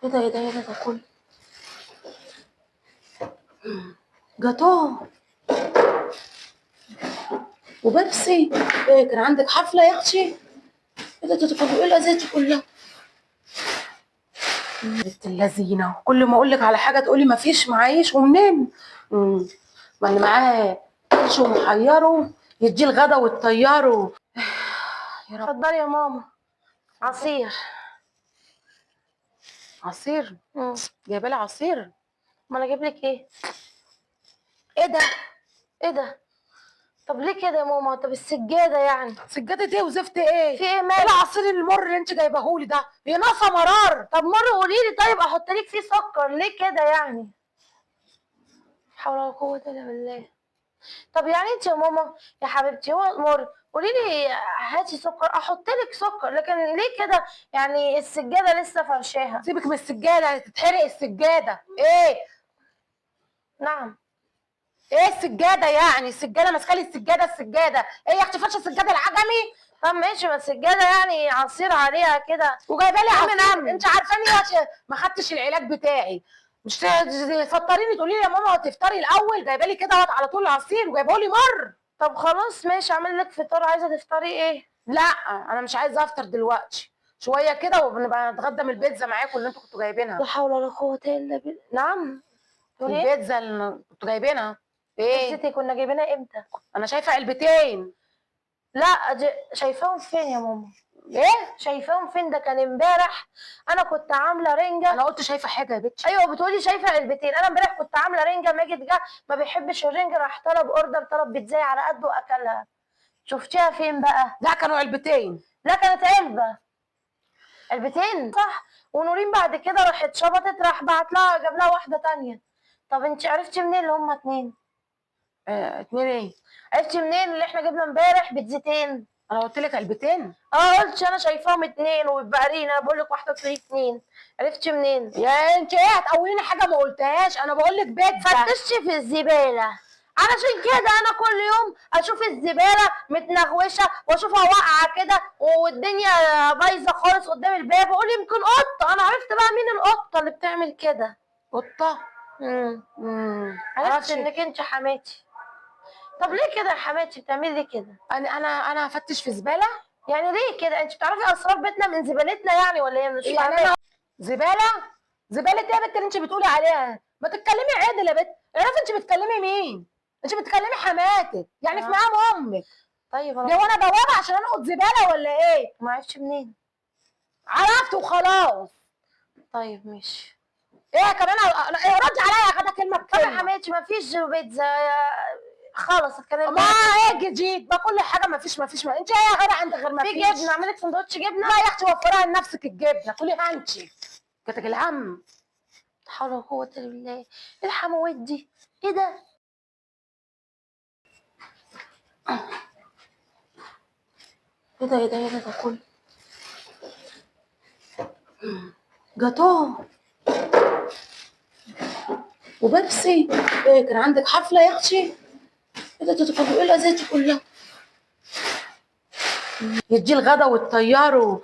ايه ده ايه ده ايه ده ده كله جاتوه وبيبسي. ايه كان عندك حفلة يا اختي؟ ايه ده ده كله؟ ايه الازايز دي كلها؟ بنت اللذينه، كل ما اقول لك على حاجة تقولي ما فيش معيش ومنين. ما اللي معاه قرش ومحيره يديه الغدا وتطيره. يا رب. اتفضلي يا ماما. عصير. عصير؟ جايبه لي عصير؟ ما انا اجيب لك ايه؟ ايه ده؟ ايه ده؟ طب ليه كده يا ماما؟ طب السجادة يعني سجادة ايه وزفت ايه؟ في ايه ايه مالك؟ العصير المر اللي انت جايبهولي ده؟ هي ناقصه مرار. طب مرة قولي لي، طيب احط لك فيه سكر؟ ليه كده يعني؟ حول ولا قوة الا بالله. طب يعني انت يا ماما يا حبيبتي هو مر، قولي لي هاتي سكر احط لك سكر، لكن ليه كده يعني؟ السجادة لسه فرشاها. سيبك من السجادة، تتحرق السجادة. ايه؟ نعم. ايه السجادة يعني؟ السجادة ماسكه لي السجادة، السجادة ايه يا اختي؟ فرشه السجادة العجمي؟ طب ماشي، ما السجادة يعني عصير عليها كده. وجايبه لي نعم، عصير. نعم. انت عارفاني يا اختي ما خدتش العلاج بتاعي، مش تفطريني تقولي لي يا ماما تفطري الاول، جايبه لي كده على طول العصير وجايبه لي مر. طب خلاص ماشي، اعمل لك فطار. عايزه تفطري ايه؟ لا انا مش عايزه افطر دلوقتي، شوية كده وبنبقى نتغدى من البيتزا معاكم اللي انتوا كنتوا جايبينها. لا حول ولا قوة الا بالله. نعم، تقولي ايه؟ البيتزا اللي كنتوا جايبينها. ايه؟ بيتزتي كنا جايبينها امتى؟ انا شايفه علبتين. لا شايفاهم فين يا ماما؟ ايه؟ شايفاهم فين؟ ده كان امبارح انا كنت عامله رنجه. انا قلت شايفه حاجة يا بنتي. ايوه بتقولي شايفه علبتين. انا امبارح كنت عامله رنجه، ماجد جه ما بيحبش الرنجه، راح طلب order، طلب بيتزاي على قده واكلها. شفتيها فين بقى؟ لا كانوا علبتين. لا كانت علبة، علبتين صح. ونورين بعد كده راحت شبطت، راح بعت لها جاب لها واحدة تانية. طب انت عرفتي منين اللي هما اتنين؟ اتنين ايه؟ عرفتي منين اللي احنا جبنا امبارح بيتزتين؟ انا قلت لك علبتين. اه قلت انا شايفاهم اتنين وبتبقريني، انا بقول لك واحدة تقولي اتنين. عرفتي منين؟ يا انت ايه هتقوليني حاجة ما قلتهاش؟ انا بقول لك بيتزا. فتشتي في الزبالة. علشان كده انا كل يوم اشوف الزبالة متنغوشه واشوفها واقعه كده والدنيا بايظة خالص قدام الباب، واقول يمكن قطة. انا عرفت بقى مين القطة اللي بتعمل كده. قطة؟ عرفت معرفش. انك انت حماتي. طب ليه كده يا حماتي بتعملي ليه كده؟ انا هفتش في زبالة؟ يعني ليه كده؟ انت بتعرفي اسرار بيتنا من زبالتنا يعني ولا ايه؟ مش يعني فاهمه. انا زبالة؟ زبالة ايه يا بنت اللي انت بتقولي عليها؟ ما تتكلمي عدل يا بنت، اعرفي انت بتكلمي مين؟ انت بتكلمي حماتك، يعني في مقام امك. طيب انا لو انا بوابه عشان انقط زبالة ولا ايه؟ ما عرفتش منين. عرفت وخلاص. طيب ماشي. ايه كمان؟ إيه ردي عليا يا غدا كلمة طب يا بكلمه. حماتي ما فيش بيتزا خالص الكلام ما ايه جديد؟ ما كل حاجة ما فيش ما فيش. ما انت ايه يا غدا عندك غير ما في فيش؟ جبنه، اعمل لك سندوتش جبنه. لا يا اختي وفرها لنفسك الجبنة، كليها انت. كتك الهم. لا حول ولا قوة الا بالله. ايه الحموات دي؟ ايه ده؟ ايه ده ايه ده ايه ده ده كله جاتوه وبيبسي. ايه كان عندك حفلة يا اختي؟ ايه ده ده كله؟ ايه الازايز دي كلها؟ يديه الغدا وتطيره.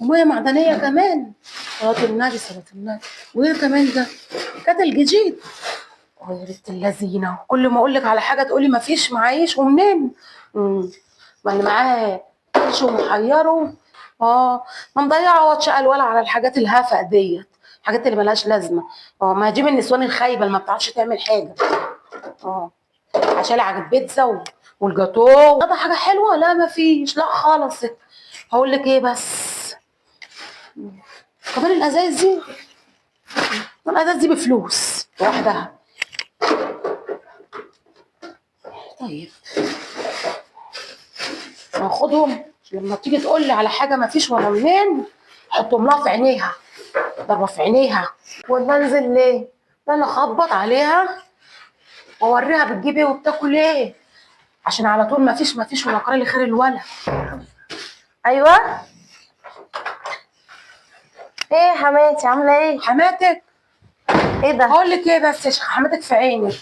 ومية معدنية كمان. صلاة النبي صلاة النبي. وايه كمان ده؟ كاتل جديد. يا بنت اللذينه، كل ما اقول لك على حاجة تقولي ما فيش معيش ومنين. ما اللي معاه قرش ومحيره. ما مضيعة واتش الولا على الحاجات الهفق ديت، الحاجات اللي ملهاش لازمه. ما دي من النسوان الخايبة اللي ما بتعرفش تعمل حاجة. عشان على البيتزا والجاتوه. ده حاجة حلوة؟ لا ما فيش، لا خالص. هقول لك ايه بس، كمان الازايز دي، الازايز دي بفلوس لوحدها. طيب هاخدهم لما تيجي تقول لي على حاجة ما فيش ولا منين، احطهم لها في عينيها، ضربه في عينيها. وبنزل ليه؟ ده انا اخبط عليها واوريها بتجيب ايه وبتاكل ايه، عشان على طول ما فيش ما فيش ولا قرا لي خير الولا. ايوه. ايه يا حماتي عامله ايه؟ حماتك؟ ايه ده؟ هقول لك ايه بس يا شيخ، حماتك في عينك.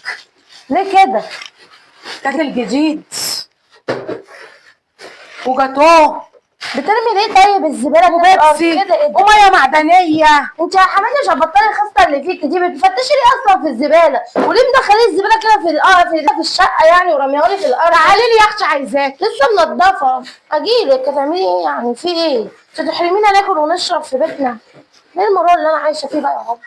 ليه كده؟ كاتل جديد وجاتوه. بترمي ليه طيب الزبالة كده في الارض وبيبسي كده؟ ايه ده؟ ومية معدنية. انت يا حماتي مش هتبطلي الخصلة اللي فيكي دي؟ بتفتشي ليه اصلا في الزبالة؟ وليه مدخلين الزبالة كده في في الشقة يعني ورميها لي في الارض؟ تعالي لي يا اختي عايزاك. لسه منضفه. اجيلك هتعملي ايه يعني؟ في ايه؟ انت تحرمينا ناكل ونشرب في بيتنا؟ ايه المرار اللي انا عايشه فيه بقى يا رب؟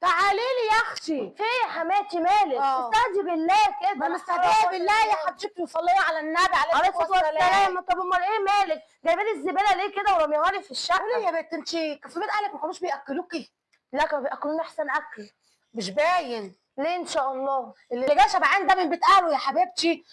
تعالي لي يا اختي. في ايه يا حماتي مالك؟ استهدي بالله كده. ما مستهديه بالله يا حبيبتي، وصلي على النبي عليه عليه الصلاة الصلاة والسلام. والسلام. طب امال ايه مالك؟ جايبه لي الزبالة ليه كده ورميها لي في الشقة؟ قولي يا بنت، انت في بيت اهلك ما كانوش بياكلوكي؟ لا كانوا بياكلونا احسن اكل. مش باين. ليه ان شاء الله؟ اللي جاي شبعان ده من بيت اهله يا حبيبتي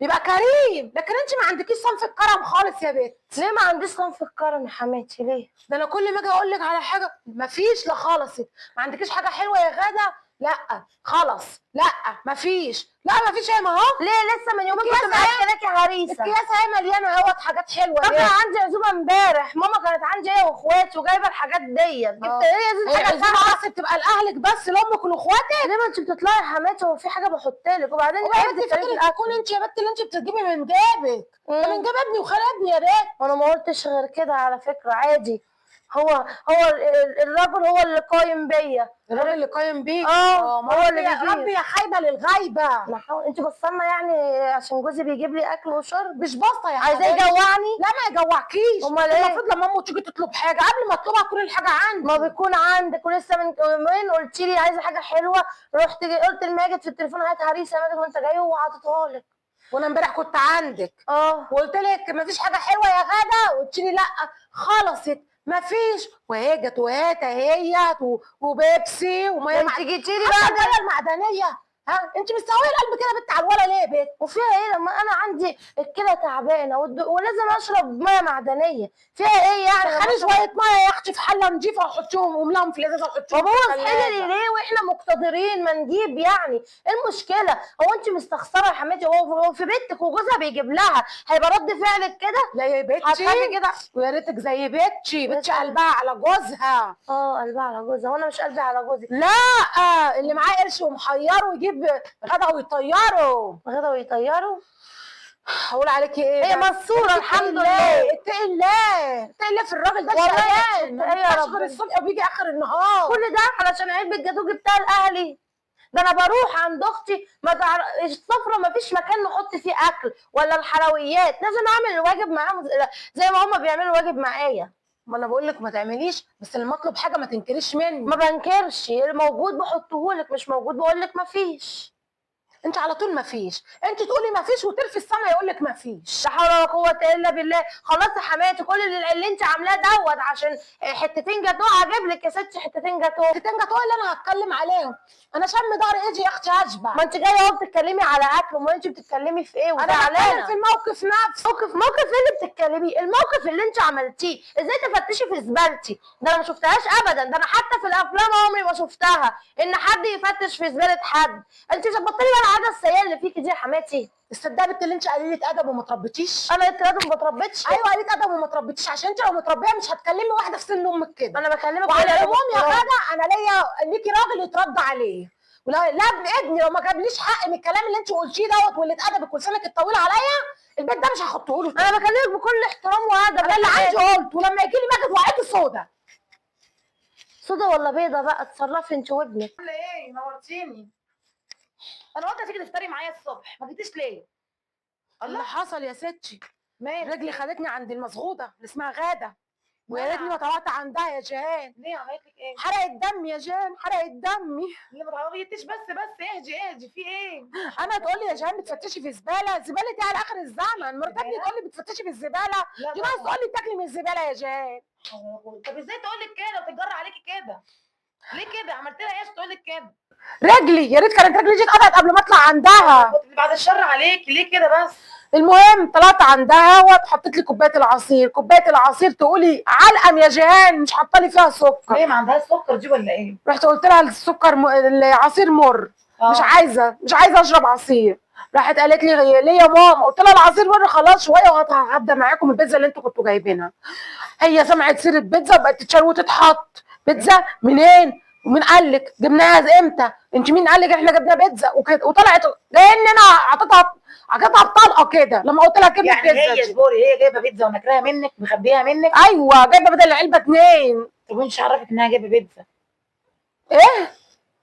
بيبقى كريم، لكن انت ما عندكيش صنف الكرم خالص يا بنت. ليه ما عنديش صنف الكرم يا حماتي؟ ليه؟ ده انا كل ما اجي اقول لك على حاجة مفيش، لا خلصت، ما عندكيش حاجة حلوة يا غاده، لا خلص، لا مفيش، لا مفيش. ايه ما اهو. ليه لسه من يومين كنت الكياس اهي. مأكلاكي هريسه. الكياس اهي مليانة اهوت حاجات حلوة. طب ليه؟ انا عندي عزومة امبارح، ماما كانت عندي هي واخواتي وجايبه الحاجات ديت. جبت ايه يا هي حاجة العزومة سهلة. اصل بتبقى لاهلك بس، لامك ولاخواتك؟ ليه ما انت بتطلعي يا حماتي؟ هو في حاجة بحطها لك؟ وبعدين وبعدين عيب انت تتكلمي في فاكره الاكل. تكون انت يا بنت اللي انت بتجيبي من جيبك؟ ده من جيب ابني وخال ابني يا بنت. وانا ما قلتش غير كده على فكرة، عادي. هو هو الراجل هو اللي قايم بيا. الراجل اللي قايم بيك؟ اه، ما هو اللي ربي بيجيب. ربي يا خايبة للغايبه. لا حول، انت بصلنا يعني عشان جوزي بيجيب لي اكل وشرب؟ مش باصة يا عايزاه حبيبتي. يجوعني؟ لا ما يجوعكيش. امال ايه؟ المفروض لما امه تيجي تطلب حاجة قبل ما تطلبها تكون الحاجة عندي. ما بيكون عندك. ولسه من يومين قلت لي عايزه حاجة حلوة، رحت قلت لماجد في التليفون هات هريسه يا ماجد وانت جاي، وعطيتها لك. وانا امبارح كنت عندك وقلت لك مفيش حاجة حلوة يا غاده، قلت لي لا خلصت مفيش، وهي جت وهات اهيت وبيبسي ومية انت معدنية. جيتي لي حتى بقى المية المعدنية. ها انت مستوية القلب كده بنت على الولا ليه يا بنت؟ وفيها ايه لما انا عندي الكلى تعبانة ولازم اشرب مية معدنية؟ فيها ايه يعني؟ دخلي شوية مية يا اختي في حله نضيفه وحطيهم واملاهم في الازازه وحطيهم طب هو في صحيح الثلاجة. ليه واحنا مقتدرين ما نجيب يعني؟ ايه المشكلة؟ هو انت مستخسره يا حماتي؟ هو في بيتك وجوزها بيجيب لها، هيبقى رد فعلك كده؟ لا يا بنتي هتخافي كده؟ ويا ريتك زي بنتي، بنتي قلبها على جوزها. اه قلبها على جوزها، وانا مش قلبي على جوزي. لا اللي معاه قرش ومحيره ويجيب غدا ويطيره. غدا ويطيروا؟ هقول عليكي ايه؟ هي بس؟ مستورة اتقي الحمد الله، لله. اتقي الله، اتقي الله في الراجل ده والله شقيان، ما اتقي يا بيطلعش غير ربنا. الصبح وبيجي اخر النهار. كل ده علشان علبة جاتوه جبتها لاهلي؟ ده انا بروح عند اختي ما تعرف السفرة ما فيش مكان نحط فيه اكل ولا الحلويات، لازم اعمل الواجب معاهم زي ما هما بيعملوا الواجب معايا. ما انا بقول لك ما تعمليش، بس لما اطلب حاجة ما تنكريش مني. ما بنكرش، الموجود بحطهولك، مش موجود بقول لك ما فيش. انت على طول ما فيش، انت تقولي ما فيش وترفي السما يقول لك ما فيش. لا حول ولا قوة الا بالله. خلاص يا حماتي كل اللي انت عاملاه دوت عشان حتتين جاتوه، هجيب لك يا ستي حتتين جاتوه. حتتين جاتوه اللي انا هتكلم عليهم، انا شم ضهر ايدي يا اختي اشبع. ما انت جاية اهو بتتكلمي على اكل، امال انت بتتكلمي في ايه؟ انا بتكلم وزعلانه في الموقف نفسه. موقف ايه اللي بتتكلميه؟ الموقف اللي انت عملتيه، ازاي تفتشي في زبالتي؟ ده انا ما شفتهاش ابدا، ده انا حتى في الافلام عمري ما شفتها ان حد يفتش في زبالة حد. انت مش هتبطلي بقى العادة السيئة اللي فيكي دي يا حماتي؟ تصدقي بنت اللي انت قليله ادب وما تربيتيش؟ انا قلت لازم ما اتربيتش. ايوه قليله ادب وما تربيتيش، عشان انت لو متربيه مش هتكلمي واحدة في سن امك كده. انا بكلمك وعلى بكل العموم يا احترام. غاده انا ليا ليكي راجل يترد عليه، ولا لا ابن ابني لو ما جابليش حق من الكلام اللي انت قلتيه دوت واللي اتأدبك ولسانك الطويل عليا، البيت ده مش هحطه له. انا بكلمك بكل احترام وادب. انا اللي عندي قلت، ولما يجي لي ماجد وعيته سودا. سودا ولا بيضة بقى، اتصرفي انت وابنك. عامله ايه؟ نورتيني. انا قلت هتيجي تفطري معايا الصبح، ما جيتيش ليه؟ اللي حصل يا ستي، مالك؟ رجلي خدتني عند المسغوده اللي اسمها غاده، ويا ريتني ما طلعت عندها يا جيهان. ليه عملت لك ايه؟ حرقت دمي يا جيهان، حرقت دمي. ليه ما تعيطيش؟ بس اهدي اهدي، في ايه؟ انا تقول لي يا جيهان بتفتشي في زبالة، زبالة ايه على اخر الزمن؟ مرات ابني تقول لي بتفتشي في الزبالة، لا دي ناقص تقول لي بتاكلي من الزبالة يا جيهان. طب ازاي تقول لك كده وتتجرأ عليكي كده؟ ليه كده؟ عملت لها ايه عشان تقول لك كده؟ رجلي يا ريت كانت رجلي دي اتقطعت قبل ما اطلع عندها. بعد الشر عليكي، ليه كده بس؟ المهم طلعت عندها وحطيت لي كوباية العصير، كوباية العصير تقولي علقم يا جيهان، مش حاطه لي فيها سكر. ليه ما عندهاش سكر دي ولا ايه؟ رحت قلت لها السكر العصير مر، مش عايزه، مش عايزه اشرب عصير. راحت قالت لي ليه يا ماما؟ قلت لها العصير مر خلاص شوية وهتغدى معاكم البيتزا اللي انتوا كنتوا جايبينها. هي سمعت سيره بيتزا وبقت تتشال وتتحط، بيتزا منين؟ ومين قال لك جبناها امتى؟ انت مين قال لك احنا جبنا بيتزا وكده؟ وطلعت لان انا عطيتها بطلقه كده لما قلت لها كلمة يعني بيتزا هي دي. اصبري، هي جايبه بيتزا ونكراها منك، مخبيها منك؟ ايوه جايبه بدل العلبة 2. طب وانت عرفك انها جايبه بيتزا؟ ايه؟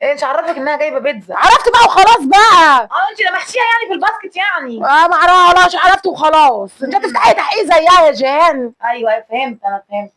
ايه انت عرفك انها جايبه بيتزا؟ عرفت بقى وخلاص بقى. اه انت لمحتيها يعني في ال basket يعني. اه ما اعرفش، عرفت وخلاص. انت هتفتحي تحقيق زيها يا جيهان. ايوه ايوه فهمت، انا فهمت.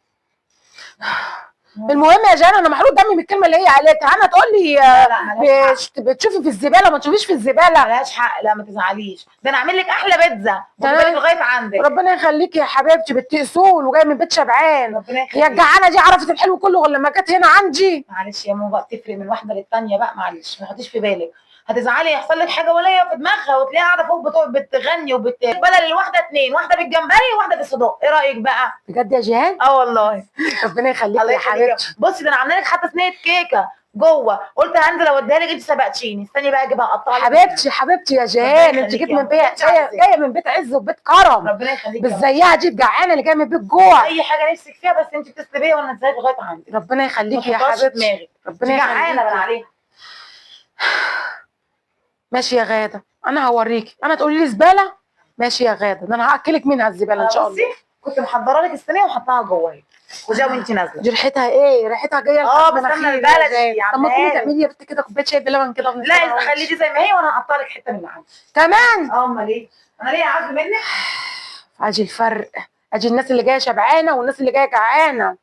المهم يا جيهان انا محروق دمي من الكلمة اللي هي قالتها. انا تقول لي لا لا مالهاش حق. بتشوفي في الزبالة ما تشوفيش في الزبالة. مالهاش حق، لا ما تزعليش، ده انا اعمل لك احلى بيتزا تمام. وتجيبها لك لغاية عندك. ربنا يخليك يا حبيبتي، بنت اصول وجاية من بيت شبعان. ربنا هي يخليك. الجعانه دي عرفت الحلو كله غير لما جت هنا عندي. معلش يا ماما بقى، بتفرق من واحدة للتانيه بقى، معلش ما تحطيش في بالك، هتزعلي يحصل لك حاجة ولا هي في دماغها، وتلاقيها قاعدة فوق بتغني بدل الواحدة 2، واحدة بالجمبري وواحدة بالصدق. ايه رايك بقى؟ بجد يا جيهان؟ اه والله. ربنا يخليك الله يا يخليك. حبيبتي. بصي ده انا عامله لك حتى صينية كيكة جوه، قلت هنزل اوديها لك، انت سبقتيني، استني بقى اجيبها اقطعها لك. حبيبتي حبيبتي يا جيهان، انت يخليك جيت يا من ماما. بيت، انت عايزة ايه؟ جاية من بيت عز وبيت كرم. ربنا يخليك مش يا ماما. زيها دي الجعانه اللي جاية من بيت جوع. اي حاجة نفسك فيها بس انت اتصلي بيا وانا انزلها لغاية عندك. ربنا يخليك يا ما تحطهاش في حبيبتي. دماغك، ربنا انت جعانة يخليك. بقى عليها. ماشي يا غاده، انا هوريكي. انا تقولي لي زبالة؟ ماشي يا غاده، ده انا هاكلك منها الزبالة ان شاء الله. بصي كنت محضرة لك الصينية وحطاها جوه اهي، خديها وانت نازله. دي ريحتها ايه؟ ريحتها جاية اه، لحد بس مناخيري السمنة يا البلدي جان. يا طب ما تقومي عمال. تعملي يا بنت كده كوباية شاي بلبن كده لا خلي دي زي ما هي وانا هقطع لك حتة من اللي عندي. كمان. اه امال ايه؟ انا ليه عايزه منك؟ اجي الفرق، اجي الناس اللي جاية شبعانه والناس اللي جاية جعانة.